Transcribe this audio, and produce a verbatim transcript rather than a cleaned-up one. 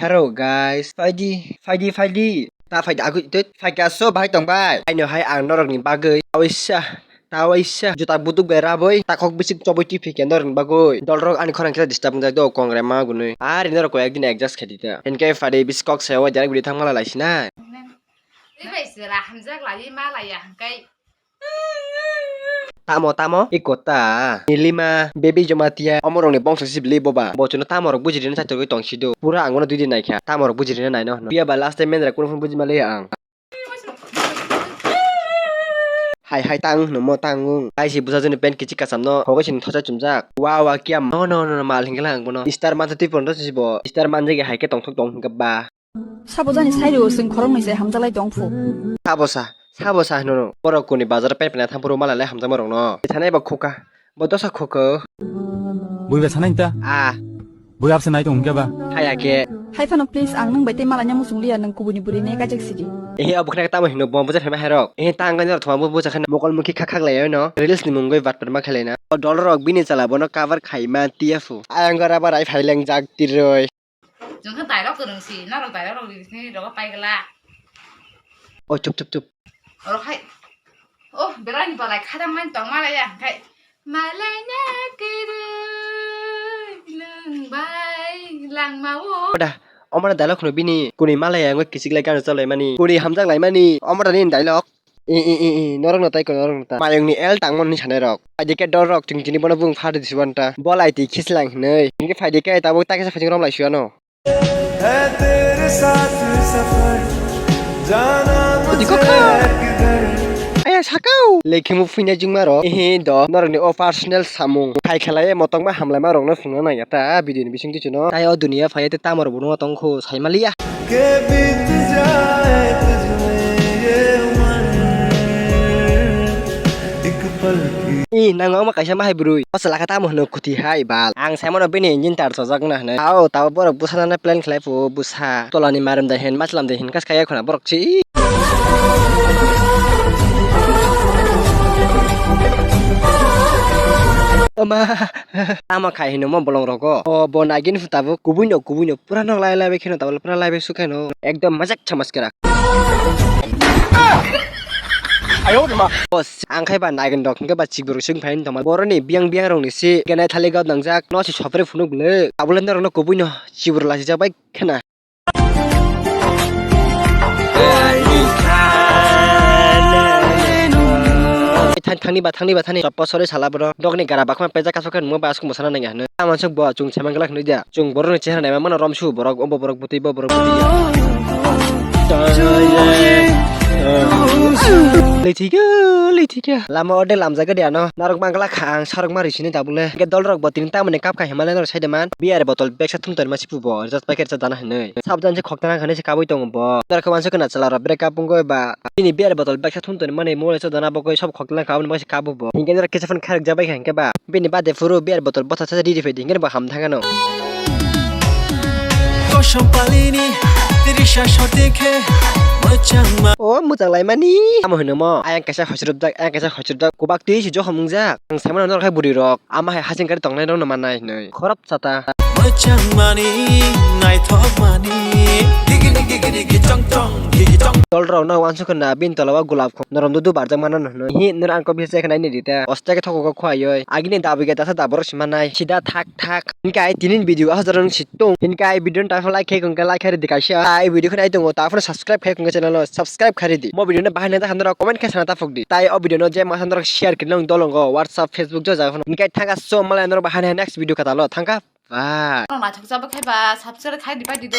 Hello guys, phaidi, phaidi, phaidi. Ta phaidi, agwi tut, phaika so bahai tong bai. Aino hai ang norok ni bagwi, tawaisa, tawaisa. Juta buduk bai rabwi, takhok bisik chobwi twi phikya norok ni bagwi. Dolrok ani khorang kisa disturb wngjak do, kongre ma gunwi. Ari norok koi ekdin adjust khaidi ta. Hinkhe phaidi bisi kok sayo, direct video thangma lai sinai. Twi bai sera hamjak lai ma laiya hwnkhe. Tamo, tamo, iko ta. Nilima, Baby Jamatia, omorokni bongso sibili boba. Bochino tamorok bujirina chaitogwi tongsido. Pura ang bono dui din naikha. Tamorok bujirina naino hwno. Phiya ba last time mendra kuno phone bujima le ang. Hai, hai, tang hwno mo tang wng. Hai si bwsajwkni pant kichik kasamno, hogwi sini thosa chumjak. Wa, wa, kiam. No, no, no, no, mal hingla ang bono. Star mansa twi pono sibo. Star manjagi hai khe tongthok tong hwnkhe ba. Sabo jani sai rw, chwng khoroknwi se hamjalai tong phu. Sabo sa, sabo sa hino no. Borok kuni bazar pai pina thang phuru malai lai hamjakma rok no. Thanai ba khuka. Bo dosa khuka. Bui ba sanai ta? Ah. Bui abse nai tong hwnkhe ba? Haya khe. Hai phano please, ang nwng bai tei malai nya muchung liya, nwng kubuni bwrwi ne kaijak sidi. Eh, abo khna tamo hino bo bujak hai ma hai rok. Eh, ta ang ngai rok thoma bo bujak hai mokol mukhi khak khak lai no. Reels ni mungwi bat pat ma khelai na. O dol rok bini chala bono cover khai ma tiya phu. Ayang gora ba rai phai leng jak tiroi. Jwng khe dairok kwrwng si, norok dairok rok ri sini rogo pai gla. O chup, chup, chup. Oro khai. Oh, belai ni balai khadam man tong malai ya, khai. Malai na kwrwi lwng bai langma o. Oda, omora dialogue no bini, kuni malai ya ngoi kichik lai gana chalai mani, kuni hamjak lai mani, omora ni dialogue. I, i, i, i, norok no tai ko, norok no tai. Mayung ni L tangmani sanai rok. Aidi ke dol rok, chwng tini bono bung phar di sibanta. Bol ai ti khislang hinui. Hingke phaidi ke tabuk ta kisa phaching rom lai suiano. Hai tere saath safar, jana mujhe hai kidhar. Aya sakau. Lekhimu phuina jingma rok. Ehe do, norok ni o personal samung. Khai khalai motong ma hamlai ma rok no phungna nai ta video ni bising twi chwng no. Tai o dunia phai te tamo rok bo no tong kho sai maliya. Ke beet jaye tujhme ye umar, ek pal ki. Ih, nang wngma kaisa ma hai bwrwi. O chwla khe tamo hwno kwtwi hai bal. Ang sai mano bini engine tar chojak wngna hwnwi. Tao, tao borok bwsa nana plan khlai phu bwsa. Tola ni marim da hin, machlam da hin, kas kaya khuna borok chi. Oma. Tamo khai hino mo bolong rogo. O bo nagin phu tabuk kubui no, kubui no. Pura nok lai lai bai kheno tabuk pura lai bai su kheno. Ekdom majak chamas kera. Ayo de ma. Boss, ang khai ba nagin rok hingke ba chiburu sing phain tongma. Boroni biang biang rok ni si. Kenai thali gao nangjak. No si sopre phunuk le. Tabule norok no kubui no. Chiburu lasi jak bai khena. Thang, thangni ba, thangni ba, thangni. Choppa sori sala bono. Dogni gara bakma pejak kaso khe nungma ba asuk mosana nangya hwnwi. Tamo swk bo chung chemang glak hwnwi dia. Chung borokni chehra naima mano romsu borok, ombo borok bwtwi, bo borok bwtwi ya. Lithika, lithika. Lama orde lamjaga dia no. Narok mangla kha ang sarok ma risini tabule. Ge dol rok bo tini tamoni kap kha himale norok saide man. Beer botol beksa thum tonma sipu bo. Rijat packet sa dana hwnwi. Sabdan se khokta nang hwnwi se kabui tongo bo. Norok khe uansuk khna chwla rok break up wngwi ba. Bini beer botol beksa thum tonwi mani mole chodana bo koi sob khokla kha aboni bagwi se kabo bo. Hinkhe norok kisa phano khairok jabai kha hinkhe ba. Bini bade phuru beer botol botha sa riri phai di hinkhe bo ham thangano. Kosong palini risa sote khe mwchang ma. O mwchang laimani. Amo hino mo. Ayang kaisa hosrop jak, ayang kaisa hosrop jak. Kubak twi se jokhom wngjak. Ang saimano norok hai bwrwi rok. Ama hai hasing kari tongnai rokno mannai hinwi. Khorop chata. Mwchang mani, naithok mani. Digi digi digi digi chong chong, digi chong. Dol rok no uansuk khna bini tola o gulab khum. Norom dudu barjak mano no hinwi. Hi nor ang kok bisa khna ini dita. Osta khe thokok khwaioi. Agini dabi khe dasa daborok simanai. Sida thak thak. Hinkhe ai tinin video ah jora nung situng. Hinkhe ai video no taifo like khe khungkhe like khe ridi kaisa. Ai video khna ai tongo. Taphor subscribe khe khungkhe channel no subscribe khe ridi. Mo video no bahai nang ta khandoro comment khe sana ta phok di. Tai o video no je masa norok share khe nung dolongo WhatsApp, Facebook jo jaga phano. Hinkhe thangka so malai norok bahai next video kata lo thangka. Bye. Norok naithok jabo khe ba subscribe khai di pai di do.